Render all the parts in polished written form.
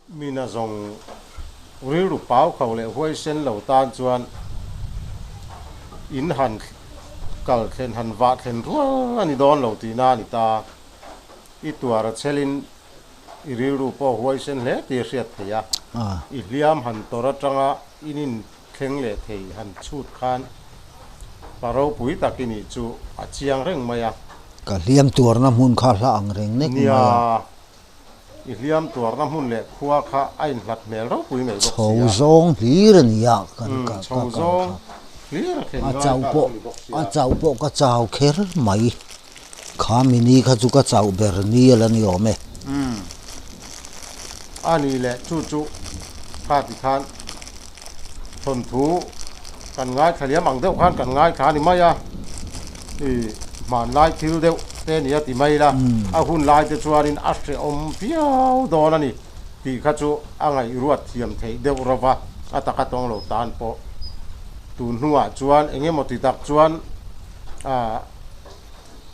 Mina zawng rilru pau kho leh huaisen lo tan chuan in han kal thlen han vah thlen rual a ni dawn lo tihna a ni ta. I tuar a chelin i rilru pawh huaisen hle tih a hriat theih a. I hliam han tawrh atanga in inthleng leh thei han chhut khan pa ropui tak i nih chu a chiang reng mai a. Ka hliam tuarna hmun kha hla ang reng nek mai a. Nia, i hliam tuarna hmun leh khua kha a inhlat hmel ropui mai bawk si a. Chho zawng hlir a ni a, kan ka Chho zawng hlir a thlen a ngai chauh kha a lo pawh ni bawk si a. A chauh pawh ka chau kher mai. Kha mini kha chu ka chauh ber ni a la ni awm e. Umm. A ni leh chu chu kha ti khan thawnthu kan ngaithla liam ang deuh khan kan ngaithla a ni mai a, i hmanlai thil deuh te a ni a ti mai la, a hun lai te chuanin a hrehawm viau dawn a ni tih kha chu a ngaihruat thiam theih deuh rova a taka tawng lo tan pawh tun hnuah chuan eng emaw ti tak chuan ah.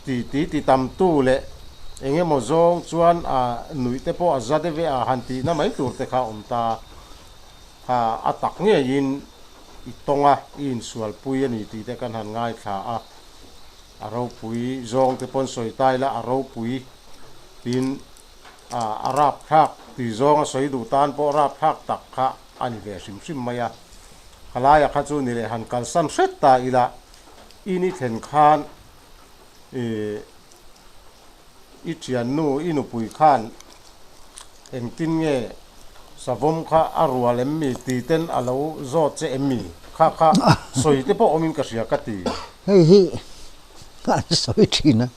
Ti ti ti tam tu leh eng emaw zawng chuan a nuih te pawh a za deuh e a han tihna mai tur te kha a awm ta. Kha a tak ngeiin i tawng a, i insualpui a ni tih te kan han ngaithla a. A ropui zawng te pawn sawi ta ila a ropui tin a a rapthlak ti zawng a sawi duh tan pawh rapthlak tak kha a ni ve hrim hrim mai a. Khalaia kha chu ni leh han kalsan hret ta ila. I ni thlen khan i thiannu i nupui khan engtin nge savawm kha a rual em mi ti ten a lo zawt che em mi? Kha kha sawi te pawh awmin ka hria ka ti. Hei hi an sawi thin a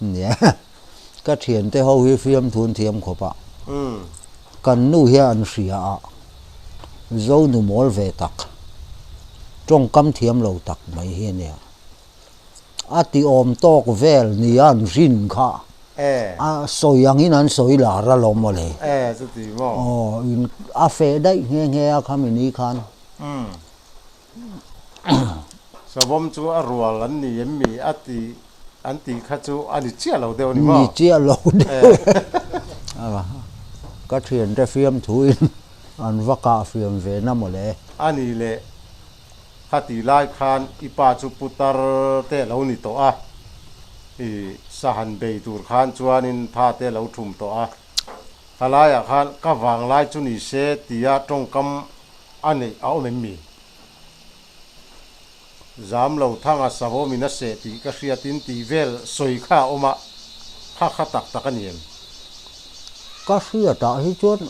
nia, ka thiante ho hi fiamthun thiam khawp a, kan nu hian an hria a. Zo nu mawl ve tak, tawngkam thiam lo tak mai hi a nia. A ti awm tawk vel nia an rin kha a sawi angin an sawi lar alawm mawle. E chuti maw? Aw, in a feh daih nghe nghe a khami ni khan. Umm. Savawm chu a rual an ni em mi a ti an tih kha chu a ni chiah lo deuh a ni maw? Ni chiah lo deuh e. Ka thiante fiamthuin an va kah fiam ve na mawle. A ni leh khati lai khan i pa chu putar te a lo ni tawh a, i sahan bei tur khan chuanin tha te a lo thum tawh a. Khalaiah khan ka vanglai chu ni se tia tawngkam a neih a awm em mi? Zam lo thanga savawmin a seh tih ka hriatin tih vel sawi kha a awm a, kha kha tak tak a ni em? Ka hriatah hi chuan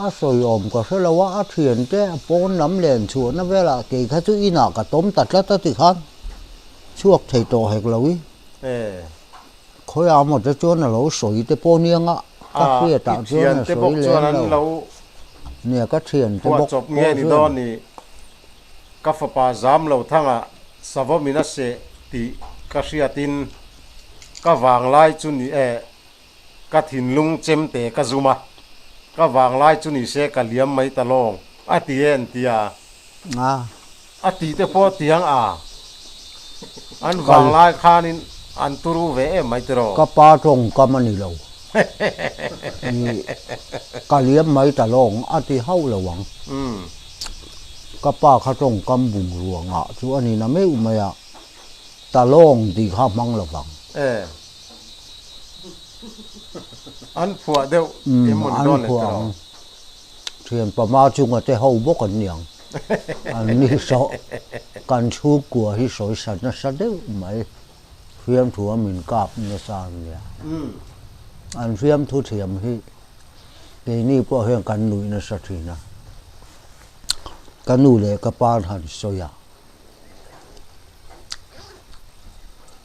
a sawi awm ka hre lo a, a thiante pawn lam len chhuahna velah kei kha chu inah ka tawm ta tlat a tikhan chhuak thei tawh hek lo i. E. Khawiah maw te chuan a lo sawi te pawh nia nga ka hriatah chuan a sawi lem lo. Nia ka thiante bawk chawp nge ni dawn ni ka fapa zam lo thanga savawm in a seh tih ka hriatin ka vanglai chu ni e ka thinlung chem te ka zum a ka vanglai chu ni se ka liam mai ta lawng a ti e an tia a tih te pawh tiang a an vanglai khanin an turu ve em mai tiraw. Ka pa tawngkam a ni lo. I ka liam mai ta lawng a ti hauh lo ang. Ka pa kha tawngkam bungrua ngah chu a ni na meuh mai a, ta lawng tih kha hmang lo vang. E. An phuah deuh em maw ni dawn le tiraw. Thian pama chunga te ho bawk an niang. An ni saw kan chhungkua hi sawi sa nasa deuh mai. Fiamthu a min kap nasa an nia. An fiamthu thiam hi keini pawh hian kan nuih nasa thin a. Ka nu leh ka pa an han sawi a.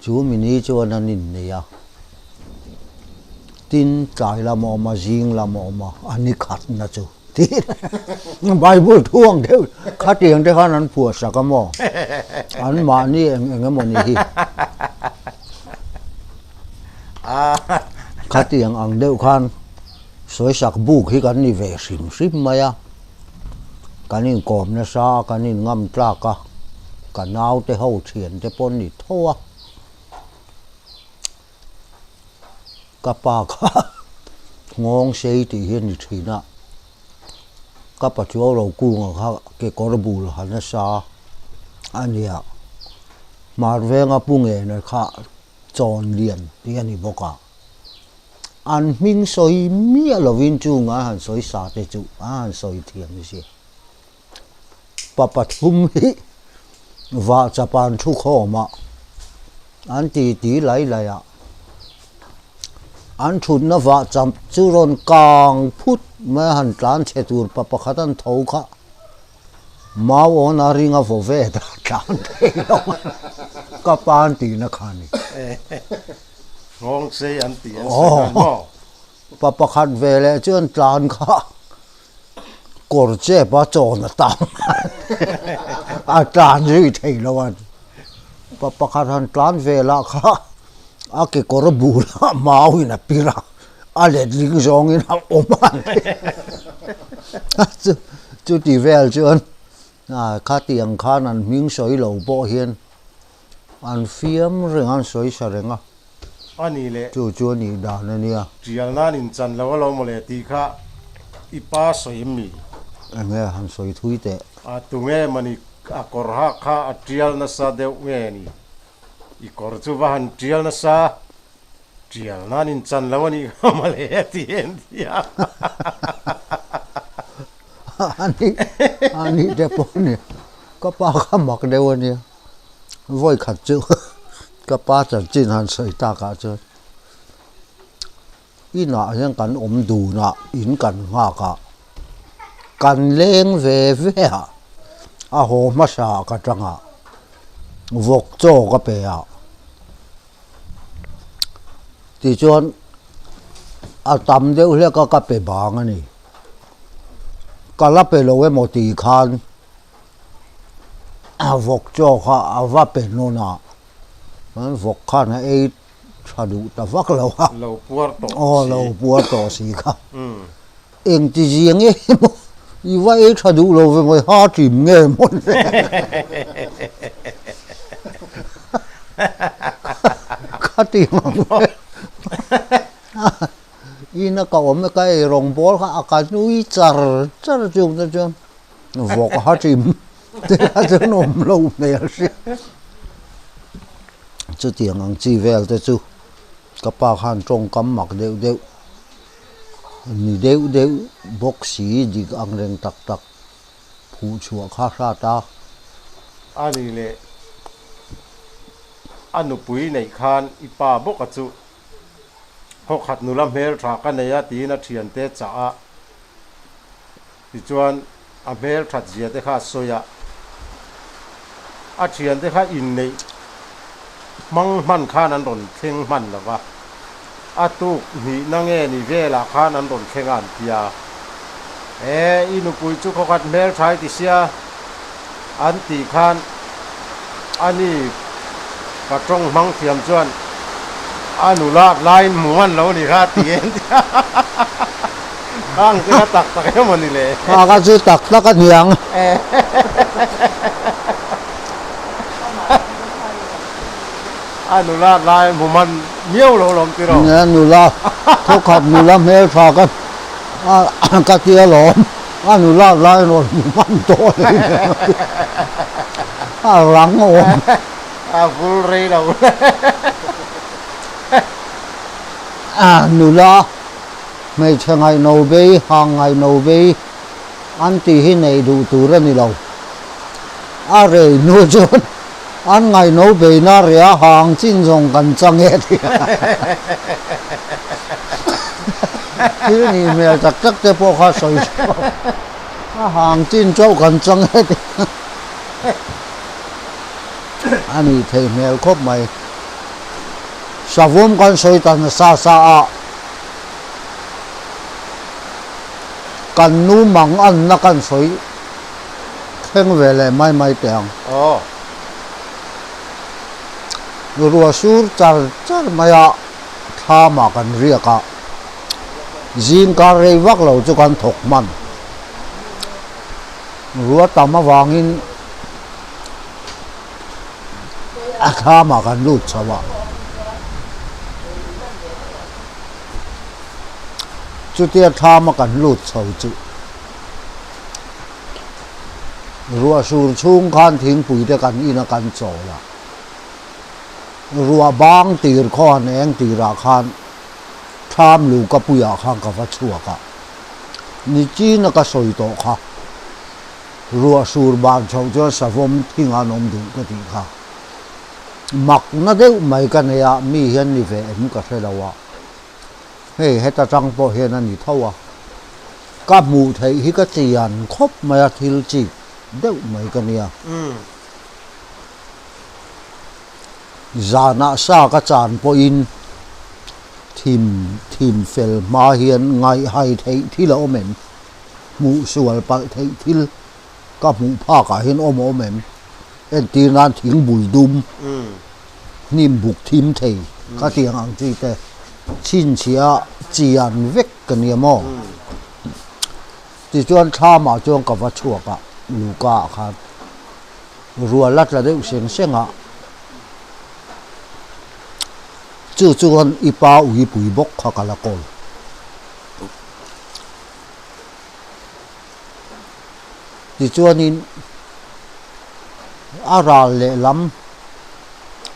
Chu mini chuan an innei a, tin tlai lam a awm a, zing lam a awm a, a ni khatna chu tiin Bible thu ang deuh khatiang te khan an phuah sak a maw? Anmahni eng eng emaw ni hi khatiang ang deuh khan sawisak buk hi kan ni ve hrim hrim mai a, kan inkawm nasa a, kan inngam tlak a. Ka naute ho thiante pawh an ni tho a. Ka pa kha nghawng sei tih hi a ni thin a, ka pachuau ro kunga kha kekawr bul han nasa a nia. Hmar venga pu ngena kha chawn lian tih a ni bawk a. An hming sawi miah lovin chunga han sawi sa te chu a han sawi thiam zia. Pa pathum hi vah chapan thu khawm a, an ti ti lai lai a, an thutna vah chap chu rawn kang phut mai a, han tlan chhe tur pa pakhat an tho kha mau awn a ring a vaw ve ta tlan thei lo a, ka pa an tihna kha a ni. Nghawng sei an ti an sawi dan maw? Pa pakhat ve leh chuan tlan kha kawr chep a chawn a tam a tlan zui thei lo a pa pakhat han tlan ve lah kha a kekawr bulah mau in a pir a a letling zawngin a awm a chu chuti vel chuan khatiang khan an hming sawi lo pawh hian an fiam reng a an sawi sa reng a. A ni leh. Chu chu a nih dan a nia. Tial nan in chan lo alawm mawle tih kha i pa sawi em mi? Enge han sawi thui teh. A tunge mani a kawr hak kha a tial nasa deuh nge ni? I kawr chu va han tial nasa, tial nan in chan lo a nih kha mawle a ti em tia. A nih, a nih te pawh a ni. Ka pa kha mak deuh a nia. Vawi khat chu ka pa chanchin han sawi takah chuan inah hian kan awm dun a, in kan nghak a, kan leng ve ve a, a haw hmasa ka tang a, vawk chaw ka pe a, tichuan a tam deuh hlek a ka pe bang a ni, ka la pe lo emaw tih khan. A vawk chaw kha a va pe hnawn a, chuan vawk khan a ei tha duh ta vak lo a. Lo puar tawh si. Aw lo puar tawh si kha. Engti zia nge maw i va ei tha duh lo ve maw i ha ṭim nge maw le. Khatiang ang ve. Ina ka awm e ka ei rawngbawl kha a ka nui char char chung te chuan. Vawk a ṭim te kha chuan awm lo hmel hria. Chutiang ang chi vel te chu ka pa khan tawngkam mak deuh deuh ni deuh deuh bawk si dik ang reng tak tak phuh chhuah kha hrat a. A ni leh a nupui neih khan i pa bawk a chu khawkhat nula hmeltha ka nei a tiin a thiante chah a. Tichuan, a hmel that zia te kha a sawi a, a thiante kha inneih hmang hman khan an rawn thleng hman lo va, a tuk hnihna nge ni velah khan an rawn thleng a an ti a, E, i nupui chu khawkhat hmel tha i ti sia an tih khan ani ka tawng hmang thiam chuan a nula laiin hmu hman lo ni kha ti en ti a khang chu kha tak tak emaw ni le. Kha kha chu tak tak a niang. A nula lai hmu hman miau lo lawm tiraw. Nia nula thawkhat nula hmeltha ka ka tia lawm. A nula lai rawn hmu hman tawh a ni a rang awm. A vul rei lo. A nula hmeichhe ngaihno bei, hang ngaihno bei an tih hi neih duh tur a ni lo. A rei hnu chuan an ngaihno beina reh a hang chin zawng kan chang e ti a. Thil nih hmel tak tak te pawh kha sawi chhuak a hang chin chauh kan chang e ti a nih theih hmel khawp mai. Savawm kan sawi ta nasa sa a, kan nu mang anna kan sawi thleng ve leh mai mai teh ang. Ruah sur char char mai a. Thlamah kan riak a, zingkar rei vak lo chu kan thawk hman. Rua tam avangin A thlam ah kan lut chho a. Chutia thlam a kan lut chho chu ruah sur chhung khan thingpui te kan in a kan chawl a. Ruah bang tir khaw han eng tirah khan thlam luka puiah khan ka va chhuak a. Nichin a ka sawi tawh kha. Ruah sur ban chhoh chuan savawm thing an awm duh ka tih kha. Mak na deuh mai ka nei a, mi hian ni ve em ka hre lo a. Hei heta tang pawh hian a ni tho a. Ka hmuh theih hi ka chian khawp mai a, thil chik deuh mai ka nia. Zanah sa ka chan pawhin thim thim fel hma hian ngaihhai theih thil a awm em? Hmuh sual palh theih thil ka hmuh phak ah hian awm a awm em? Entir nan thing bul dum, hnim buk thim thei ka tiang ang chi te chhinchhiah a chian vek ka nia maw? Tichuan thlam ah chuan ka va chhuak a, Luka ah khan rual a tla deuh seng seng a, chu chuan i pa uipui bawk kha ka la kawl. Tichuanin a ral lehlam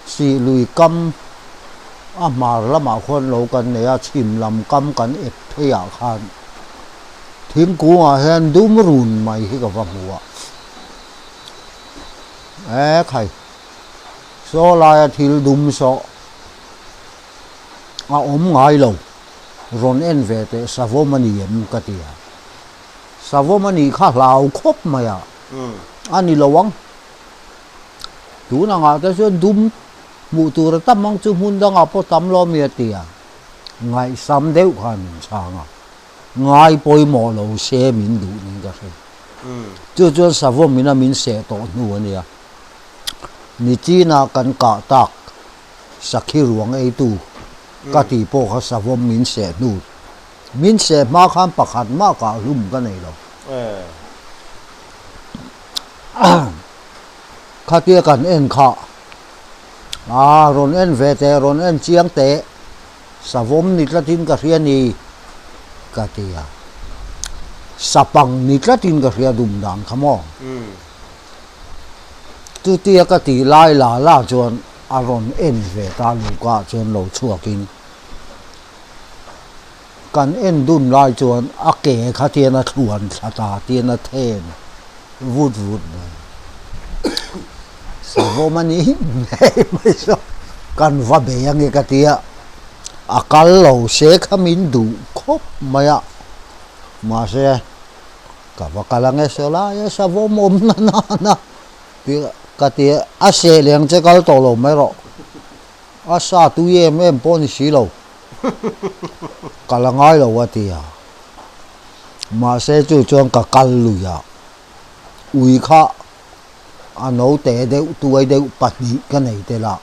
sih lui kam a hmar lamah khuan lo kan nei a, chhim lam kam kan ep phei ah khan thingkungah hian dum run mai hi ka va hmu a, e khai saw laia thil dum saw a awm ngai lo. Rawn en ve teh savawm a ni em ka ti a. Savawm a nih kha hlau khawp mai a, a ni lo ang. Tun angah te chuan dum hmuh tur a tam ang chu hmun dangah pawh tam lo mi a ti a. Ngaihsam deuh khan min chhang a, ngai pawimawh lo se min duh niin ka hre. Chu chuan savawm in a min seh tawh hnu a nia. Nichinah kan kah tak sakhi ruang eitu ka tih pawh kha savawm min seh hnu, min seh hma khan pakhat mah kah hlum ka nei lo. Khatia kan en kha, aa rawn en ve teh, rawn en chiang teh, savawm ni tlatin ka hria ni ka ti a, sapang ni tlatin ka hria dum dan kha maw? Chutia ka tih lai la la chuan a rawn en ve ta Luka chuan lo chhuakin kan en dun lai chuan a ke kha tian a thluan thla ta tian a then vut vut mai. Savawm a ni ngei mai saw kan va bei ange ka tia a kal lo se kha min duh khawp mai a mahse Ka va kal ange saw lai a savawm awm na na na tih ka ti a, a seh leh ang che kal tawh lo mai rawh, a sa tui em em pawh ni si lo, kal a ngai lo a ti a, mahse chu chuan ka kal lui a, ui kha a note deuh tuai deuh pahnih ka nei tel a,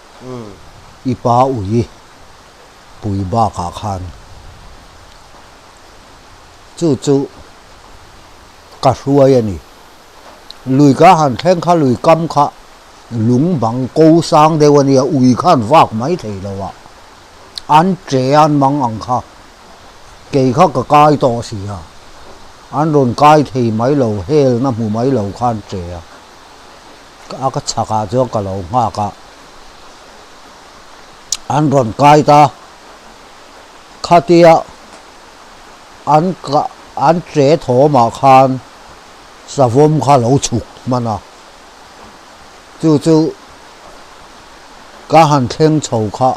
i pa ui pui bakah khan. Chu chu ka hruai a ni. Lui ka han thleng kha lui kam kha lung bang ko sang deuh a nia, ui khan vak mai thei lo a, an che an mang ang kha, kei kha ka kai tawh si a, an rawn kai thei mai lo, hel na hmu mai lo khan che a, a ka chhakah chuan ka lo nghak a, an rawn kai ta, khatia. An kah an che thawmah khan savawm kha lo chhuk hman a, chu chu ka han thleng chho kha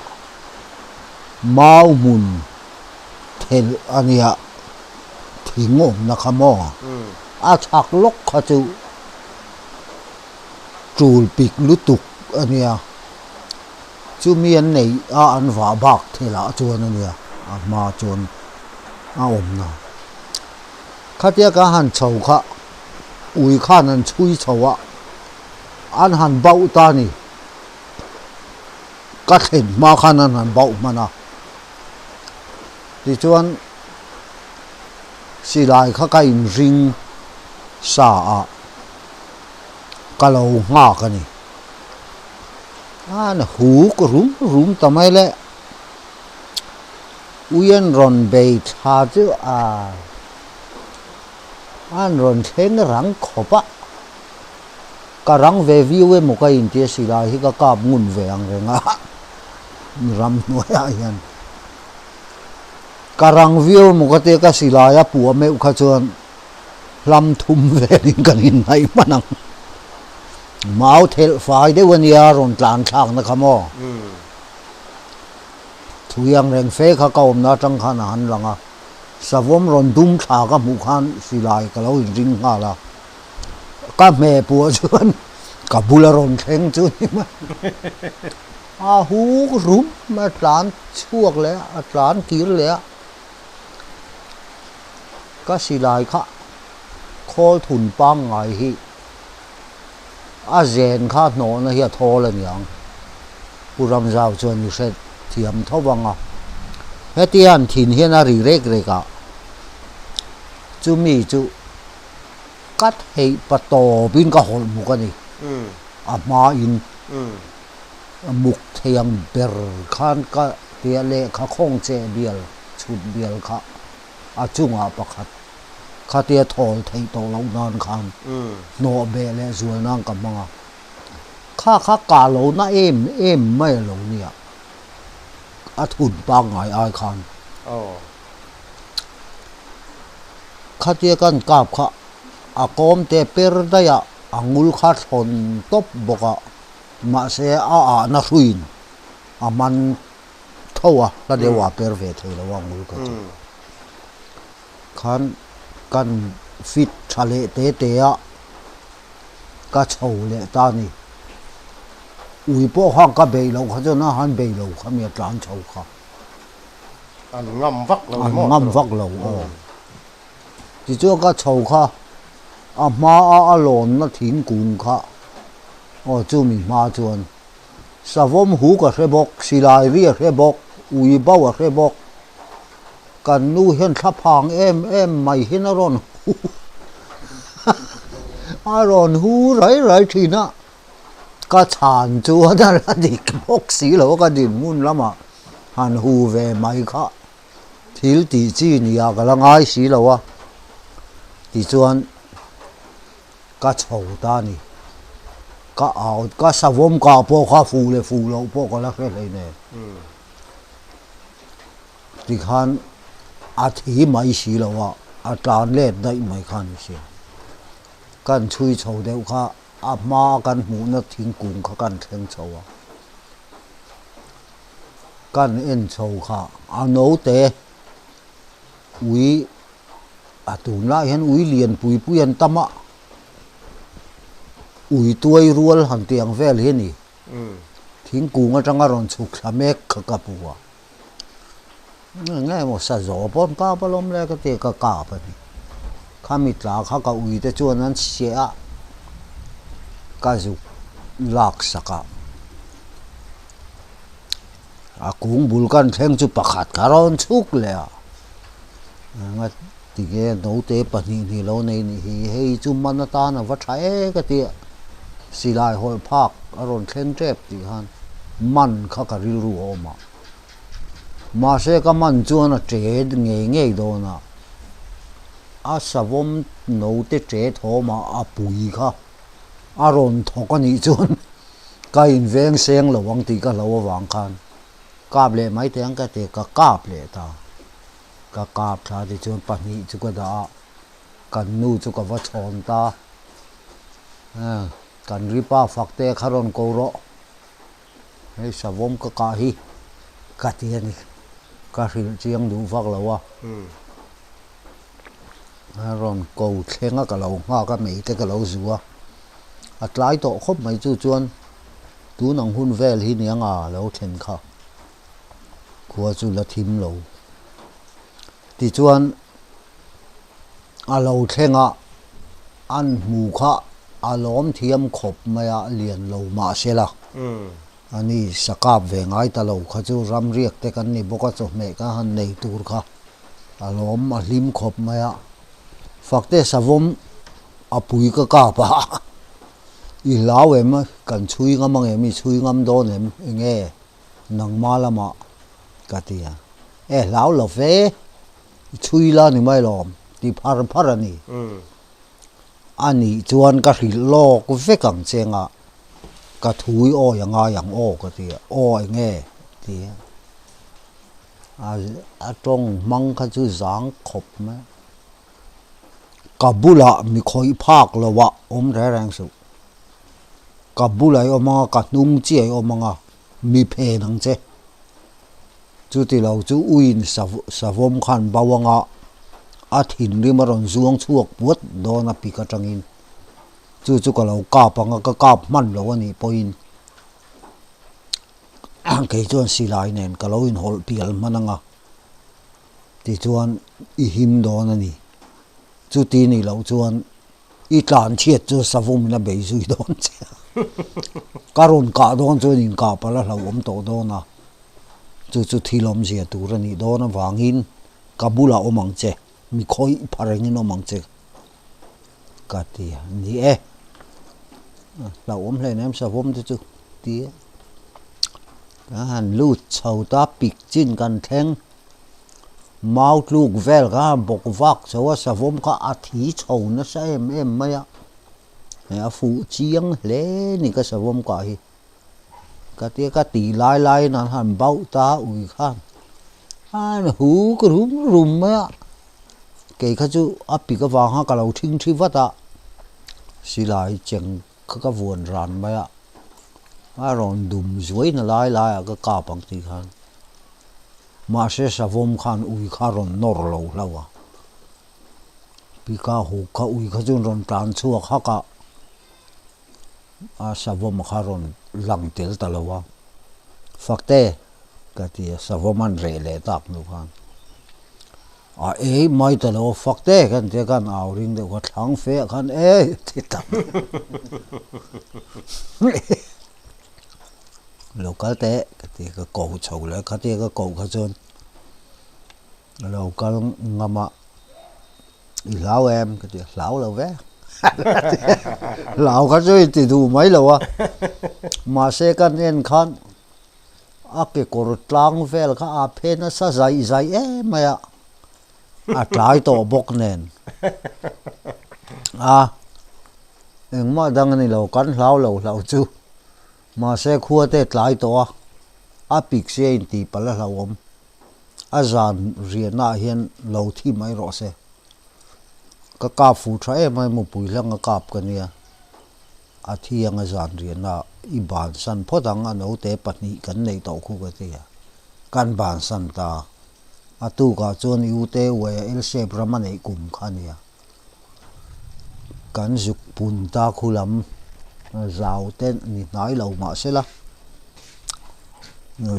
mau hmun thelh a nia thing awmna kha maw a chhak lawk kha chu tul pik lutuk a nia. Chumi an neih a an vah bak thelah chuan a nia, a hma chuan a awmna. Khatia ka han chho kha ui khan an chhui chho a, an han bauh ta ni. Ka thlen hma khan an han bauh hman a. Tichuan silai kha ka inring sa a, ka lo nghak a ni. An huk rum rum ta mai le. Ui an rawn bei tha chu a an rawn thleng rang khawp a. Ka rang ve viau emaw ka inti a silai hi ka kap ngun ve ang reng a ramhnuaiah hian. Ka rang viau emaw ka tia ka silai a puah meuh kha chuan hlam thum velin kan inhnaih hman ang. Mau thelh fai deuh a nia rawn tlan thlakna kha maw? Thui ang reng fe kha ka awmna atang khan a han lang a, savawm rawn dum thla ka hmuh khan silai ka lo inring nghal a. Ka hmeh puah chuan ka bula rawn thleng chu ni mai. A huk rum a tlan chhuak leh a, a tlan kir leh a. Ka silai kha khawl thun pangngai hi a zen kha hnawhna hi a thawl a niang. Pu Ramzau chuan i hre thiam tho vang a. Heti han thin hian a ri rek rek a, chumi chu ka theih pa tawpin ka hawlh muk a ni. A hmain muk thei ang ber khan ka tia lehkha khawng cheh bial chhut bial kha a chungah pakhat khatia thawl theih tawh loh nan khan hnawh beh leh zual nan ka hmang a. Kha kha kah lo na em em mai a lo nia. A thun pangngai ai khan. Khatia kan kap kha a kawm te per daih a, a ngul kha thlawn tawp bawk a, mahse a ahna hruiin a man tho a, hla deuh ah per ve thei lo a ngul kha chu. Khan kan fit tha leh te te a, ka chho leh ta a ni. Ui pawh khan ka bei loh kha chuan a han bei lo kha mi a tlan chho kha. An ngam vak lo An ngam vak lo aw. Tichuan ka chho kha a hma a a lawnna thingkung kha aw chumi hma chuan savawm hu ka hre bawk, silai ri a hre bawk, ui bo a hre bawk. Kan nu hian thlaphang em em mai hian a rawn hu a rawn hu rai rai thin a. Ka chhan chuan a la dik bawk si lo a, ka dinhmun lamah han hu ve mai kha thil tih chi nia ka la ngai si lo a, tichuan ka chho ta a ni. Ka au, ka savawm kah pawh kha fuh leh fuh loh pawh ka la hre hleinem. Tikhan a thi mai si lo a, a tlan let daih mai kha a ni si. Kan chhui chho deuh kha. A hma kan hmuhna thingkung kha kan thleng chho a, kan en chho kha a naute ui a tunlai hian ui lian pui pui an tam a, ui tuai rual han tih ang vel hi a ni, thingkung atanga rawn chhuk thla mek kha ka hmu a, eng nge maw sa zawh pawh an kap alawm le ka ti a ka kap a ni khami tla kha ka ui te chuan an chhiah a ka zuk lak sak a a kung bul kan thleng chu pakhat kha rawn chhuk leh a eng tinge naute pahnih hnih lo nei nih hi hei chu man atan a va tha e ka ti a silai hawlh phak a rawn thleng tep tih khan man kha ka rilru a awm a. Mahse ka man chuan a ṭe ngei ngei dawn a, a savawm naute ṭe thawmah a pui kha a rawn thawk a nih chuan ka inveng seng lo ang tih ka hlo avang khan kap leh mai teh ang ka ti a, ka kap leh ta. Ka kap thla tichuan pahnih chu ka dah a, kan nu chu ka va chhawn ta, kan ripa fak te kha rawn ko rawh. Hei savawm ka kah hi ka ti a ni. Ka hrilh chiang duh vak lo a. A rawn ko thleng a ka lo nghak a, mei te ka lo zu a. A tlai tawh khawp mai chu chuan tun ang hun vel hi nia nga lo thlen kha. Khua chu la thim lo. Tichuan a lo thleng a, an hmu kha a lawm thiam khawp mai a, lian lo mah se la. A ni, sa kap ve ngai ta lo kha chu ram riak te kan ni bawk a, chawhmeh ka han nei tur kha a lawm a hlim khawp mai a. Fakte savawm a pui ka kap a, I hlau em? Kan chhui ngam ang em? I chhui ngam dawn em? Enge nangma lamah ka ti a. E hlau lo ve, i chhui la ni mai lawm ti phar phar a ni. A nih chuan ka hrilh lawk vek ang che nga ka thui awi a ngai ang aw ka ti a. Aw enge ti a. A tawng hmang kha chu zang khawp mai. Ka bulah mi khawih phak lo ah awm reng reng suh. Ka bulah i awm anga, ka hnung chiah i awm anga, mi phen ang che. Chuti lo chu uiin savawm khan bo anga a thinrim a rawn zuang chhuak puat dawn a pik atangin. Chu chu ka lo kap anga, ka kap hman lo a nih pawhin kei chuan silai nen ka lo inhawlh pial hman anga. Tichuan i him dawn a ni. Chuti nih loh chuan i tlan chhiat chu savawmin a bei zui dawn che a. Ka rawn kah dawn chuan inkah palh a hlauhawm tawh dawn a. Chu chu thil awmzia tur a nih dawn avangin ka bulah awm ang che, mi khawih pha rengin awm ang che ka ti a ni e. Hlauhawm hleinem savawm te chu ti a. Ka han lut chho ta pik chin kan thleng. Mau tluk vel kha bawk vak chho a, savawm kha a thi chho nasa em em mai a. Hei a fuh chiang hle ni ka savawm kah hi. Ka tia ka tih lai laiin an han bauh ta ui khan an huk rum rum mai a. Kei kha chu a pik avang khan ka lo thing thi vat a, silai cheng kha ka vuan ran mai a, a rawn dum zuai na lai laiah ka kap ang tih khan mahse savawm khan ui kha a rawn nawr lo hlauh a, pika huk kha ui kha chu an rawn tlan chhuak hak a, a savawm kha a rawn lang tel ta lo a, Fakte ka ti a, savawm an reh leh tak hnu khan. A ei mai ta lo fak te kan tia khan au ring deuh kha thlang fe ah khan ei ti ta lo kal teh ka ti ka ko chho leh khatia ka koh kha chuan lo kal ngam a i hlau em ka ti hlau lo ve hlau kha chu i ti duh mai lo a mahse kan en khan A kekawr tlang vel kha a phe nasa zaih zaih em mai a, a tlai tawh bawk nen. A, engmah dang a ni lo, kan hlau lo hlauh chu. Mahse khua te tlai tawh a, a pik sia intih palh a hlauhawm. A zan riahnaah hian lo thi mai rawh se. Ka kap fuh tha em mai, mupui hlang a kap ka nia. A thiang a zan riahna i bansan phawt ang a naute pahnih kan neih tawh khu ka ti a, kan bansan ta. A tukah chuan i ute uaia L-shape ram a neih kum kha a nia. Kan zuk pun ta khu lam zau te ni hnai lo mah se la,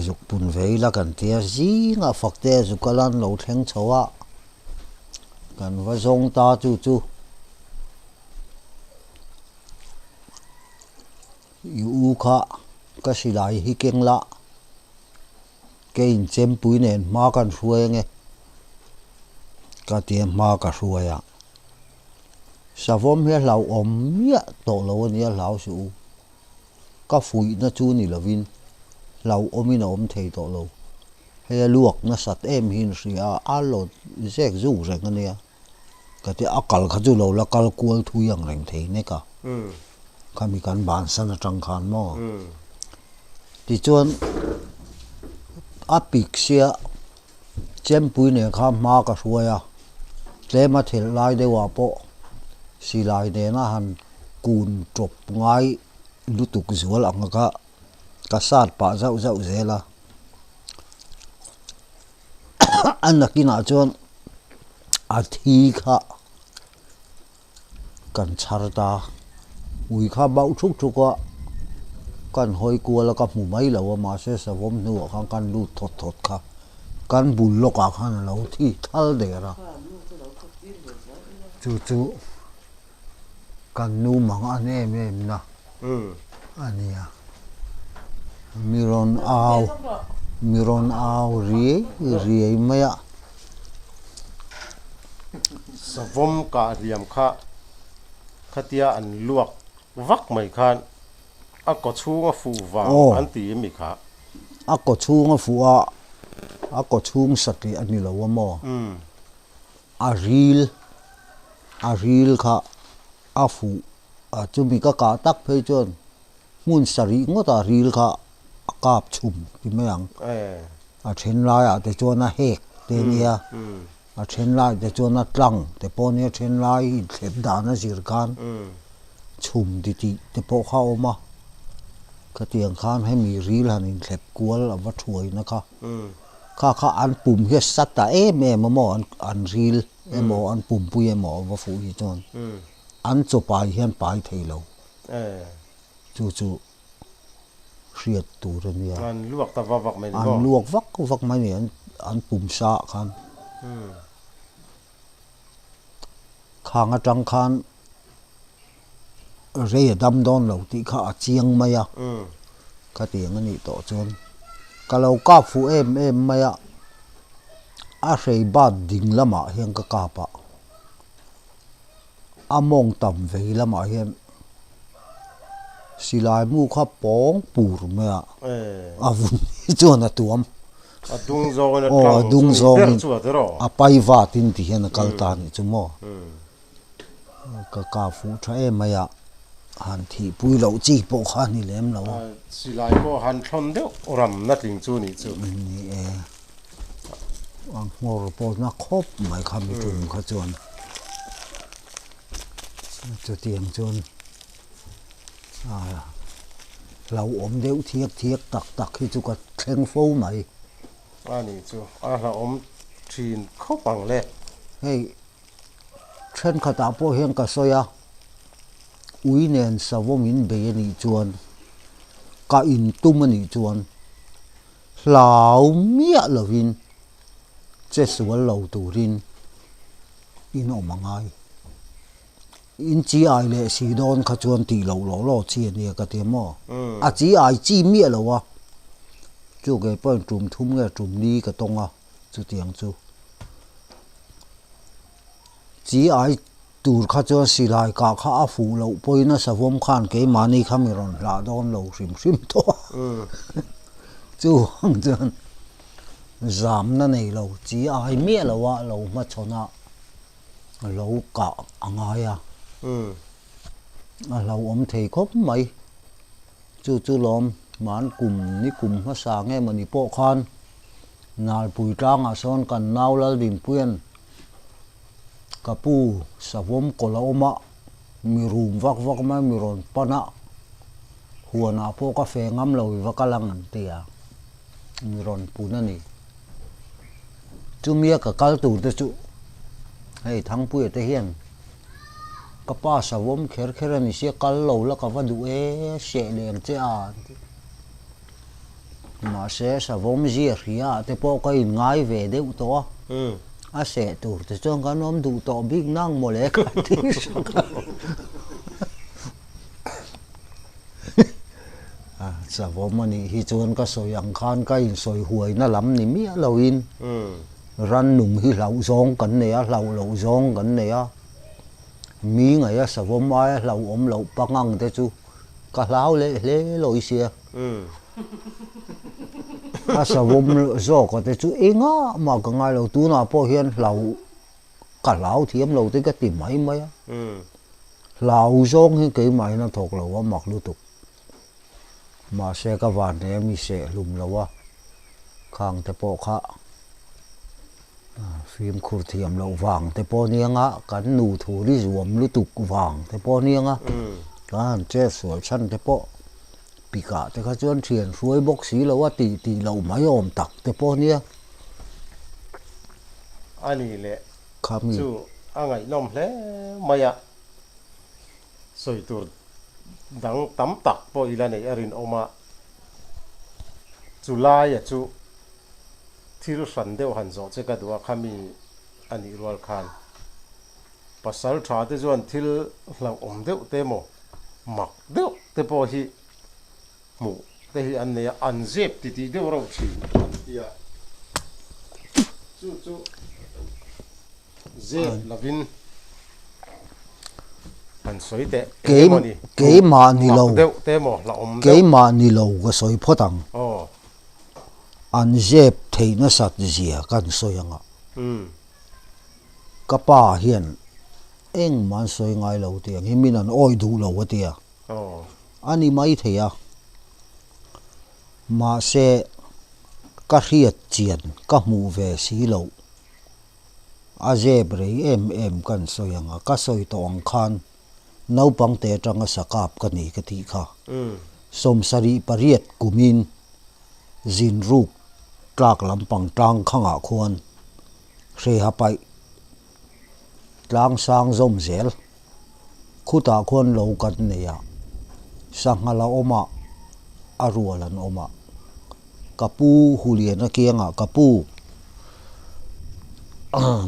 zuk pun ve ila kan tia zingah fakte a zuk a lan lo thleng chho a, kan va zawng ta chu chu. I u kha ka silai hi keng la, keiin chempui nen hma kan hruai ange ka tia hma ka hruai a, savawm hi a hlauhawm miah tawh lo a nia hlau suh u, ka fuihna chu ni lovin hlauhawmin a awm thei tawh lo, hei a luak nasat em hi in hria a, a lawt zek zuk reng a nia. Ka ti a kal kha chu lo la kal kual thui ang reng thei nek a, khami kan bansan atang khan maw. Tichuan a pik sia chempui nen kha hma ka hruai a, tlem a thelh lai deuhah pawh silai nena han kun tawp ngai lutuk zual ang kha ka sat pah zauh zauh zel a. A nakinah chuan a thi kha kan chhar ta, ui kha bauh thuk thuk a, kan hawi kual a ka hmu mai lo a mahse savawm hnuah khan kan lut thawt thawt kha kan bul lawkah khan a lo thi thal der a, chu chu kan nu mang an em em na a nia. Mi rawn au mi rawn au riai riai mai a. Savawm kah hliam kha khatia an luak vak mai khan a kaw chhung a fuh vang an ti mi kha. A kaw chhung a fuh a, a kaw chhung satliah a ni lo a maw? A ril, a ril kha a fuh a, chumi ka kah tak phei chuan hmun sarih ngawtah ril kha a kap chhum ti mai ang. A then laiah te chuan a hek te a nia, a then laiah te chuan a tlang te pawh a nia, then lai inthlep dan a zir khan chhum ti tih te pawh kha a awm a. Khatiang khan hemi ril han inthlep kual a va thuaina kha, kha kha an pum hi a sa ta em em a maw an ril emaw an pumpui emaw a va fuh hi chuan an chaw pai hian pai thei lo. Chu chu hriat tur a nia. An luak ta vak vak mai ni maw? An luak vak vak mai ni, an pum sa ah khan. Khang atang khan rei a dam dawn lo tih kha a chiang mai a, khatiang a nih tawh chuan ka lo kap fuh em em mai a, a hrei bat ding lamah hian ka kap a. A mawng tam vei lamah hian silai mu kha pawng pur mai a, a vun hi chuan a tuam. A dung zawngin a tlang chu ni ber chu a tiraw? A pai vatin ti hian a kal ta a nih chu maw? Ka ka fuh tha em mai a, han thihpui loh chi pawh kha a ni lem lo a. Silai pawh han thlawn deuh ramna tling chu nih chu. Ni e. A nghawr pawh na khawp mai kha mi tum kha chuan chutiang chuan ah hlauhawm deuh thiak thiak tak tak hi chu ka thleng fo mai. A nih chu a hlauhawm thin khawp ang le. Hei thenkhatah pawh hian ka sawi a, ui nen savawm in bei a nih chuan ka intum a nih chuan. Hlau miah lovin che sual lo turin in awm a ngai. In chi ai leh si dawn kha chuan tih loh lawh lawh chi a nia ka ti maw? A chi ai chi miah lo a, chu kei pawhin tum thum nge tum ni ka tawng a chutiang chu. Chi ai tur kha chuan silai kah kha a fuh loh pawhin a savawm khan keimahni kha mi rawn hlah dawn lo hrim hrim tawh a. Chuvang chuan zamna nei lo chi ai miah lo a lo hmachhawn a lo kah a ngai a, a hlauhawm thei khawp mai. Chu chu lawm hman kum ni kum hmasa nge mawni pawh khan Nalpui tlangah sawn kan nau Laldinpuia'n Ka pu savawm kawlh a awm a, mi rum vak vak mai mi rawn pan a, huanah pawh ka fe ngam lo i va kal ang an ti a, mi rawn pun a ni. Chumia ka kal tur te chu hei Thangpuia te hian ka pa savawm kher kher a ni sia kal lo la ka va duh e seh leng che a an ti. Mahse, savawm zia hria ah te pawh ka inngai ve deuh tawh a, a seh tur te chuan kan awm duh tawh bik nang mawle ka ti sak a. Savawm a nih hi chuan ka sawi ang khan ka insawi huaina lam ni miah loin rannung hi hlauh zawng kan nei a, hlauh loh zawng kan nei a, mi ngaih a savawm aia hlauhawm loh pangang te chu ka hlau leh hle lawi sia. A savawm zawk a te chu engah mah ka ngai lo, tunah pawh hian hlau ka hlau thiam lo te ka ti mai mai a, hlau zawng hi keimahin a thawk lo a mak lutuk. Mahse ka van hle a mi seh hlum lo a, khang te pawh kha fimkhur thiam loh vang te pawh aniang a, kan nu thur i zuam lutuk vang te pawh aniang a, kan han chet sual chhan te pawh. Pikah te kha chuan thian hruai bawk si lo a tih tih loh mai awm tak te pawh nia. A ni leh chu a ngaihnawm hle mai a, sawi tur dang tam tak pawh ila neih a rinawm a, chu laia chu thil hran deuh han zawh che ka duh a khami a nih rual khan pasal tha te chuan thil hlauhawm deuh te maw Mak deuh te pawh hi hmuh te hi an nei a, an zep ti tih deuh reuh thin an ti a, chu chu zep lovin. Han sawi teh eng emaw ni? Keimah ni lo. Mak deuh te maw la awm deuh. Keimah ni lo ka sawi phawt ang. Aw. An zep theih nasat zia kan sawi ang a. Ka pa hian engmah an sawi ngai lo tih ang hi min an awih duh lo a tia. A ni mai thei a. Mahse ka hriat chian ka hmuh ve si loh. A zep rei em em kan sawi ang a, ka sawi tawh ang khan naupang te atanga sakap ka ni ka tih kha. 78 kumin zinruk tlak lampang tlang khangah khuan hreha paih tlang sang zawm zel khutah khuan lo kan nei a, sangha la awm a, a rual an awm a. Ka pu Huliana kiangah ka pu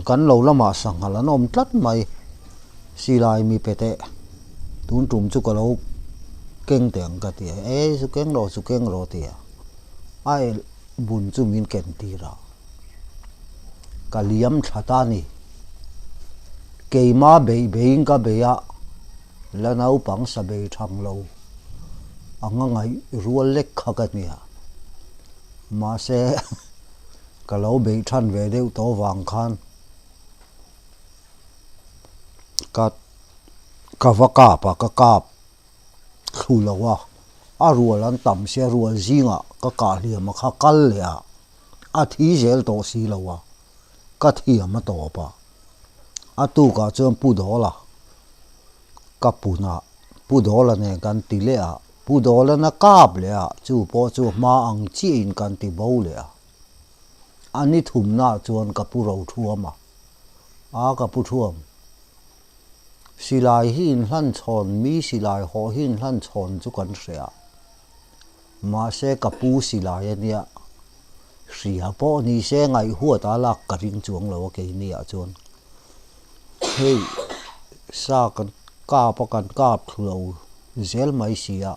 kan lo lamah sanghal an awm tlat mai silai mi pe teh tun tum chu ka lo keng teh ang ka ti a e zu keng rawh zu keng rawh ti a a elh bun chu min ken tir a ka liam thla ta a ni keima beih beihin ka bei a la naupang sa bei thang lo. A nga ngaih rual lek kha ka nia. Mahse ka lo beih than ve deuh tawh vang khan ka ka va kap a, ka kap thlu lo a, a rual an tam sia rual zingah ka kah hliam a kha kal leh a, a thi zel tawh si lo a, ka thiam a tawp a. A tukah chuan Pu Dawla ka punah Pu Dawla nen kan ti leh a, Pu Dawlan a kap leh a, chu pawh chu hma ang chiahin kan ti bo leh a. A ni thumnaah chuan ka pu ro thuam a, a ka pu thuam. Silai hi inhlan chhawn, mi silai hawh hi inhlan chhawn chu kan hria. Mahse ka pu silai a nia, hria pawh ni se ngaihhuat a lak ka ring chuang lo a keiniah chuan. Hei sa kan kap a kan kap thlu lo zel mai si a,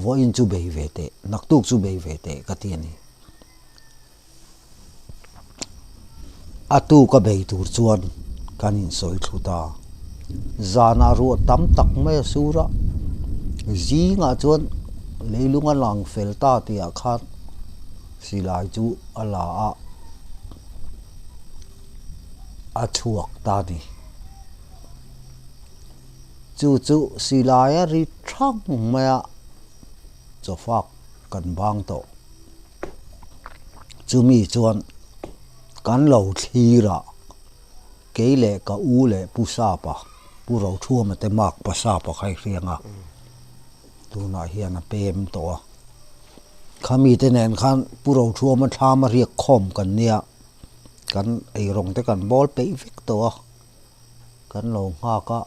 vawiin chu bei ve teh, naktuk chu bei ve teh ka ti a ni. A tuk a bei tur chuan kan insawi thlu ta. Zanah ruah tam tak mai a sur a, zingah chuan leilung a lang fel ta tihah khan silai chu a la a. a chhuak ta ni. Chu chu silai a ri thang mai a, chawfak kan bang tawh. Chumi chuan kan lo thlir a, kei leh ka u leh Pu Sapa, Pu Rothuama te mak pa Sapa kha i hriang a, tunah hian a pem tawh a. Khami te nen khan Pu Rothuama thlam a riak khawm kan nia. Kan eirawng te kan bawl peih vek tawh a, kan lo nghak a,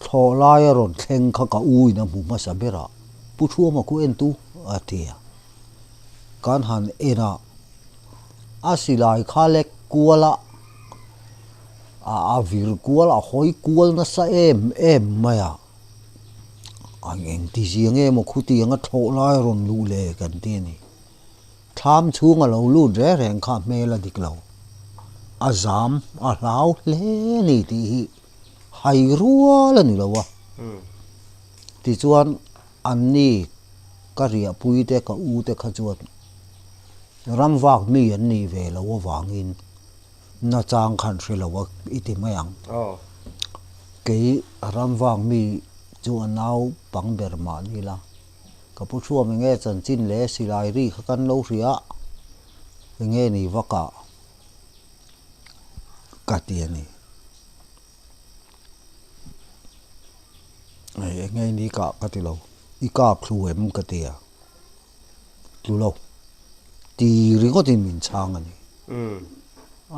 thlawh lai a rawn thleng kha ka u in a hmu hmasa ber a, Pu Thuama khu en tu a ti a, kan han en a, a silai kha lek kual a, a a vir kual a hawi kual nasa em em mai a, a engti zia nge maw khutiang a thlawh lai a rawn luh le kan ti a ni. Thlam chhung a lo lut reng reng kha hmel a dik lo. A zam a hlau hle a ni tih hi hai rual a ni lo a. Tichuan anni ka riahpui te ka u te kha chuan ramvak mi an nih ve lo avangin nachang khan hre lo a i ti mai ang. Kei ramvak mi chu a naupang ber mah ni la. Ka pu thuam enge chanchin leh silai ri kha kan lo hria enge ni vak ah ka ti a ni. Hei enge ni kah ka ti lo i kap thlu em ka ti a tlu lo ti ringawt in min chhang a ni.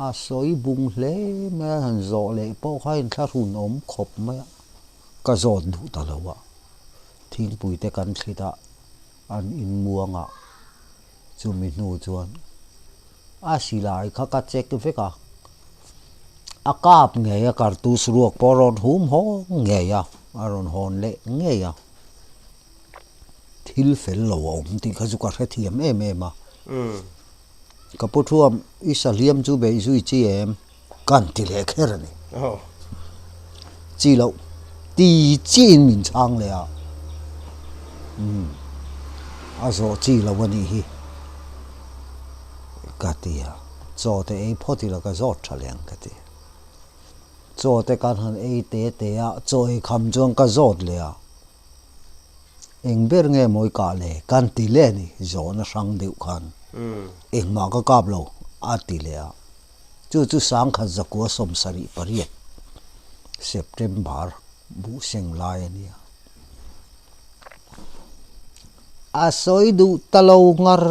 A sawi bung hle mai a han zawh leh pawh kha inthlahrun awm khawp mai a ka zawt duh ta lo a. Thingpui te kan thlit a, an inmuang a, chumi hnu chuan a silai kha ka check vek a, a kap ngei a kartus ruak pawh a rawn hum hawng ngei a, a rawn hawn leh ngei a, thil fel lo a awm tih kha chu ka hrethiam em em a, ka pu thuam i sahliam chu beih zui chi em? Kan ti leh kher a ni. Chi loh. Ti chiahin min chhang leh a, umm a zawh chi lo a nih hi ka ti a, chaw te ei phawt ila ka zawt tha leh ang ka ti. Chaw te kan han ei te te a, chaw ei kham chuan ka zawt leh a, eng ber nge mawi kah le kan ti leh a ni, zawhna hrang deuh khan engmah ka kap lo a ti leh a. Chu chu sangkhat zakua 78 September buhseng lai a nia. A sawi duh ta lo ngar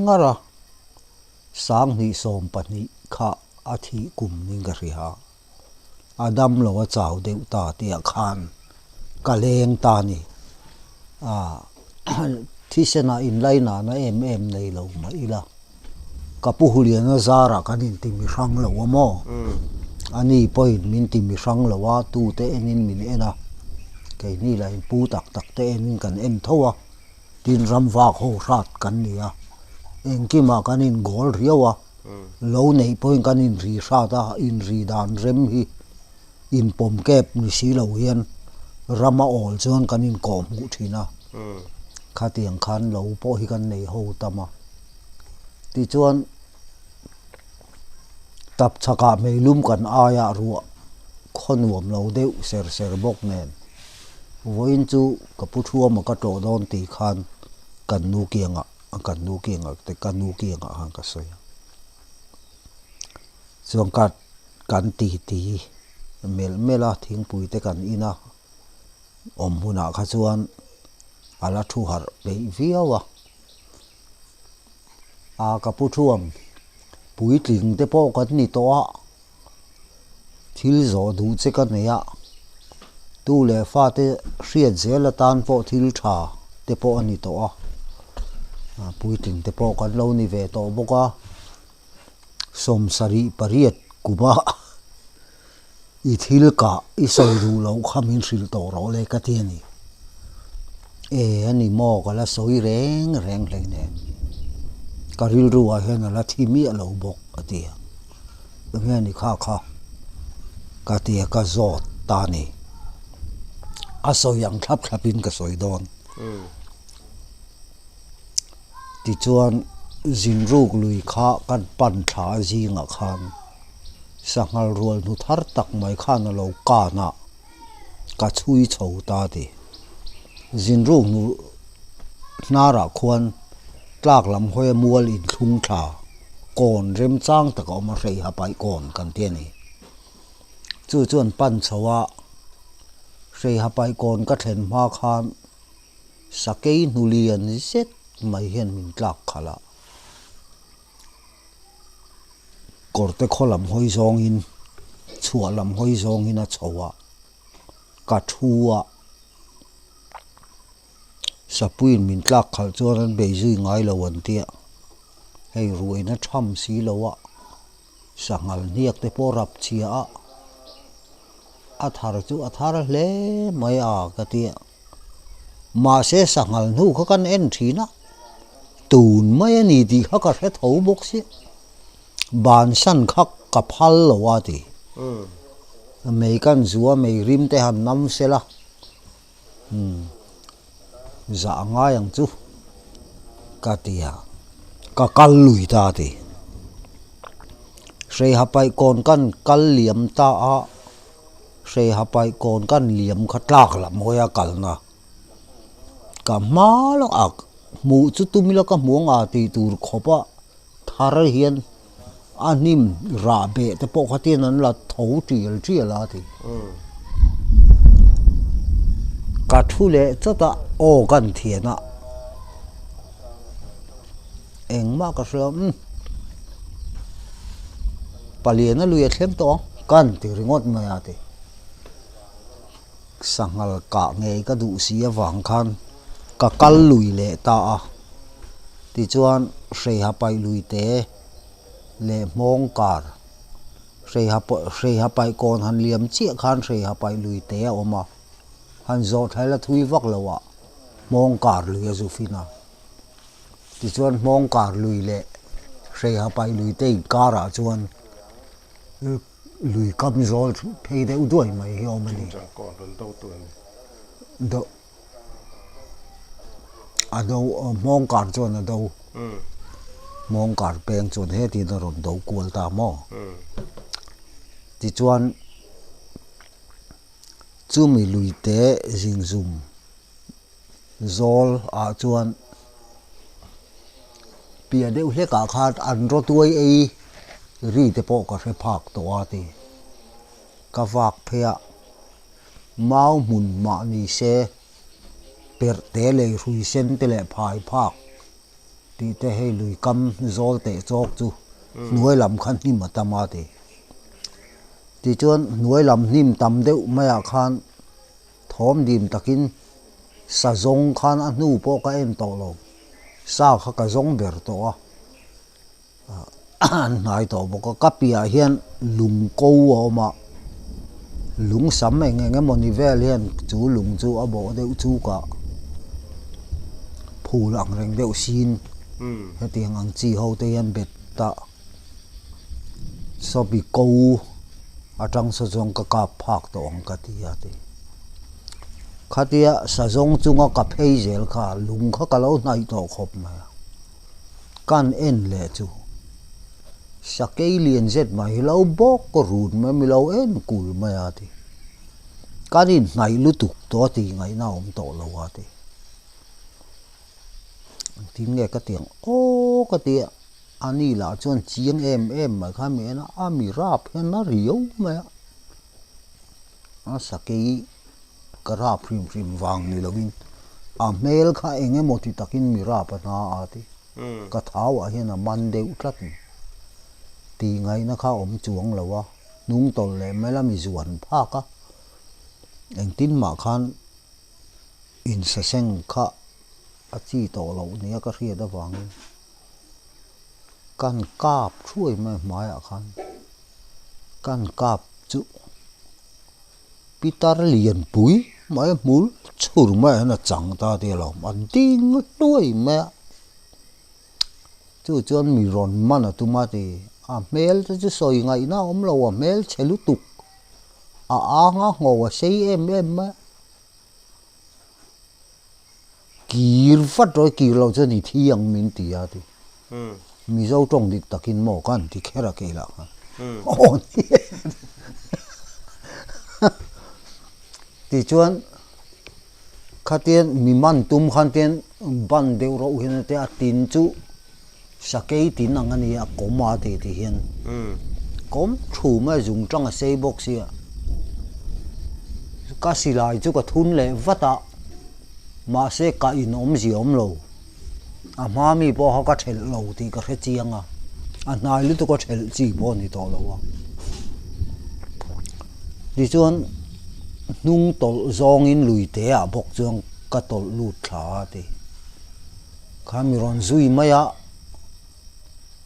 ngar a, 2012 kha a thih kum ning ka hria a, a dam lo a chau deuh ta tih ah khan ka leng ta a ni. Thisen ah inlainahna em em nei lo mah ila. Ka pu Huliana zarah kan inti mi hrang lo a maw? A ni pawhin min ti mi hrang lo a, tute enin min en a, keini lah in pu tak tak te enin kan en tho a, tin ram vak ho hrat kan ni a, engkimah kan in goal riau a, lo neih pawhin kan in ri hrat a, in ri dan rem hi in pawm kep ni si lo hian ram a awl chuan kan in kawh hmuh thin a, khatiang khan lo pawh hi kan nei ho tam a. Tichuan tap chhakah meilum kan aiah ruah khaw nuam lo deuh ser ser bawk nen vawiin chu ka pu thuama ka tlawh dawn tih khan kan nu kiangah kan nu kiangah te ka nu kiangah khan ka sawi a chuan ka kan titi melh melh a thingpui te kan in a awm hunah kha chuan a la thu harh peih viau a. A ka pu thuam puitling te pawh kan ni tawh a, thil zawh duh che ka nei a, tu leh fate hriat zel atan pawh thil tha te pawh a ni tawh a, puitling te pawh kan lo ni ve tawh bawk a, 78 kuma I thil kah i sawi duh loh kha min hrilh tawh rawh le ka ti a ni. E a ni maw ka la sawi reng reng hleinem. Ka rilru ah hian a la thi miah lo bawk a ti a. Enge ni kha kha ka ti a ka zawt ta a ni. A sawi ang thlap thlap in ka sawi dawn. Tichuan zinruk lui kha kan pan thla a zingah khan. Sanghal rual hnu thar tak mai khan a lo kan a, ka chhui chho ta ti. Zinruk hnu hnarah khuan tlak lam hawia mual inthlung thla kawn remchang tak a awm a, hreiha paih kawn kan ti a ni. Chu chuan pan chho a, hreiha paih kawn ka thlen hma khan sakei hnu lian zet mai hian min tlak khalh a. Kawrte khaw lam hawi zawngin chhuah lam hawi zawngin a chho a, ka thu a, Sapuiin min tlak khalh chuan an bei zui ngai lo an tia, hei ruaina tham si lo a, sanghal hniak te pawh rap chhia a, a thar chu a thar hle mai a ka tia. Mahse sanghal hnu kha kan en thin a, tun mai a ni tih kha ka hre tho bawk sia, bansan kha ka phal lo a ti. Mei kan zua mei rim te han nam sela, umm zah a ngai ang chu ka ti a, ka kal lui ta a ti. Hreiha paih kawn kan kal liam ta a. Hreiha paih kawn kan liam kha tlak lam hawi a kalna ka hma lawk a hmuh chu tum ila ka hmu anga tih tur khawp a thar hian a hnim rah beh te pawh kha tian an la tho tial tial a ti. Ka thu leh chawt a aw kan thian a engmah ka hria umm. Paliana lui a thleng tawh ang kan ti ringawt mai a ti. Sanghal kah ngei ka duh si avang khan ka kal lui leh ta a. Tichuan hreiha paih lui te leh hmawng kar hreiha hreiha paih kawn han liam chiah khan hreiha paih lui te a awm a. Han zawh thlaila thui vak lo ah hmawng kar lui a zu fin a. Tichuan hmawng kar lui leh hreiha paih lui te inkarah chuan Lui kam zawl phei deuh duai mai hi a awm a ni. Do a do hmawng kar chuan a do hmawng kar peng chuan hetin a rawn do kual ta maw tichuan chumi lui te zingzum zawl ah chuan piah deuh hlek ah khan an rawtuai ei ri te pawh ka hre phak tawh a ti ka vak phei a mau hmun mah ni se perh te lei hrui sen te leh phai phak tih te hei lui kam zawl teh chawk chu hnuai lam kha hnim a tam a ti tichuan hnuai lam hnim tam deuh maiah khan. Thawm dim takin sa zawng khan a hnu pawh ka en tawh lo, sa kha ka zawng ber tawh a, an hnai tawh bawk a, ka piah hian lung ko a awm a, lung sam eng eng emaw ni vel hian chu lung chu a bawh deuh chuk a, phul ang reng deuh sin hetiang ang chi ho te hian bet ta. Sawpi ko atang saw chuan ka kap phak tawh ang ka ti a ti. Khatia sazawng chunga ka phei zel kha lung kha ka lo hnaih tawh khawp mai a. Kan en leh chu sakei lian zet mai hi lo bawk run mai a, mi lo en kul mai a ti. Kan inhnaih lutuk tawh a tih ngaihna a awm tawh lo a ti. Engtin nge ka ti ang aw ka ti a. A ni lah chuan chiang em em mai kha mi en a, a mi rap hian a riau mai a, a sakei ka rap hrim hrim vang ni lovin a hmel kha eng emaw ti takin mi rap a hna a ti, ka thau ah hian a man deuh tlat ni tih ngaihna kha a awm chuang lo a, hnung tawlh leh mai la mi zuan phak a, engtin mah khan insaseng kha a chi tawh loh nia ka hriat avangin. Kan kap thuai mai hmaiah khan kan kap chu pitar lianpui mai hmul chhur mai hian a chang ta tih a lo awm a ding hluai mai a chu chuan mi rawn man a tum a ti a hmel te chu sawi ngaihna a awm lo a hmel chhe lutuk a ang a ngho a sei em em mai a. Kir vat rawh i kir loh chuan i thi ang min ti a ti. Mizo tawng dik takin maw ka han ti kher a kei lah khan. Aw ni e. Tichuan khatian mi man tum khan tian ban deuh reuh hian a tia a tin chu sakei tin ang a ni a kawm a ti ti hian kawm thu mai zung tang a sei bawk sia ka silai chu ka thun leh vat a mahse ka in awmzia awm lo a hma mi pawh kha ka thelh lo tih ka hre chiang a a hnai lutuk a thelh chi pawh a ni tawh lo a tichuan hnung tawlh zawngin lui te ah bawk chuan ka tawlh lut thla a ti. Kha mi rawn zui mai a,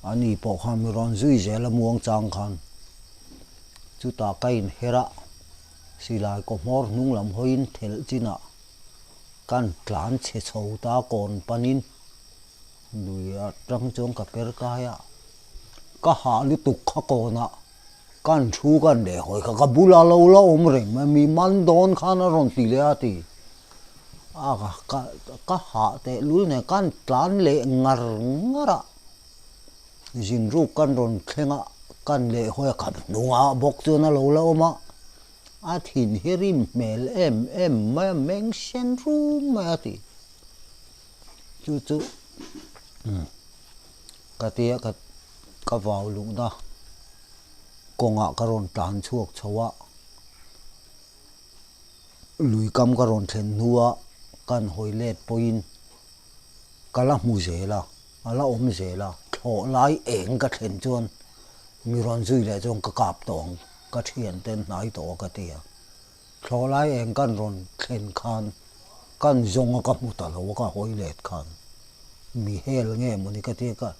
a ni pawh khan mi rawn zui zel a muang chang khan chutah ka inher a, silai kaw hmawr hnung lam hawiin thelh chinah kan tlan chhe chho ta kawn panin lui atang chuan ka per kai a, ka hah lutuk kha kawnah kan thu kan leh hawi kha ka bula lo la awm reng mai mi man dawn khan a rawn ti leh a ti. A ka ka hah teh lul nen kan tlan leh ngar ngar a, zin ruk kan rawn thleng a, kan leh hawi a khat hnungah bawk chuan a lo la awm a, a thin hi rim hmel em em mai a, meng sen rum mai a ti. Chu chu ka tia ka ka vau luhna kawngah ka rawn tlan chhuak chho a. Lui kam ka rawn thlen hnua kan hawi let pawhin ka la hmu zel a, a la awm zel a, thlawh lai eng ka thlen chuan mi rawn zui leh chuan ka kap tawh ang, ka thian ten hnai tawh a ka ti a. Thlawh lai eng kan rawn thlen khan kan zawng a ka hmu ta lo a ka hawi let khan mi hel nge mawni ka ti a, ka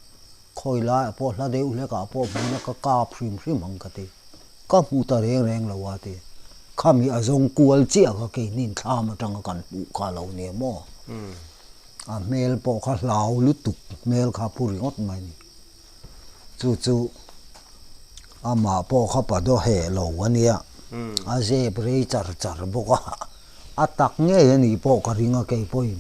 khawi laiah pawh hla deuh hlekah pawh hmuhna ka kap hrim hrim ang ka ti. Ka hmu ta reng reng lo a ti. Khami a zawng kual chiah kha keinin thlam atanga kan hmuh kha lo nia maw? A hmel pawh kha hlau lutuk hmel kha pu ringawt mai ni. Chu chu Amah pawh kha pa daw heh lo a nia, a zep rei char char bawk a, a tak ngei a nih pawh ka ring a keipawhin.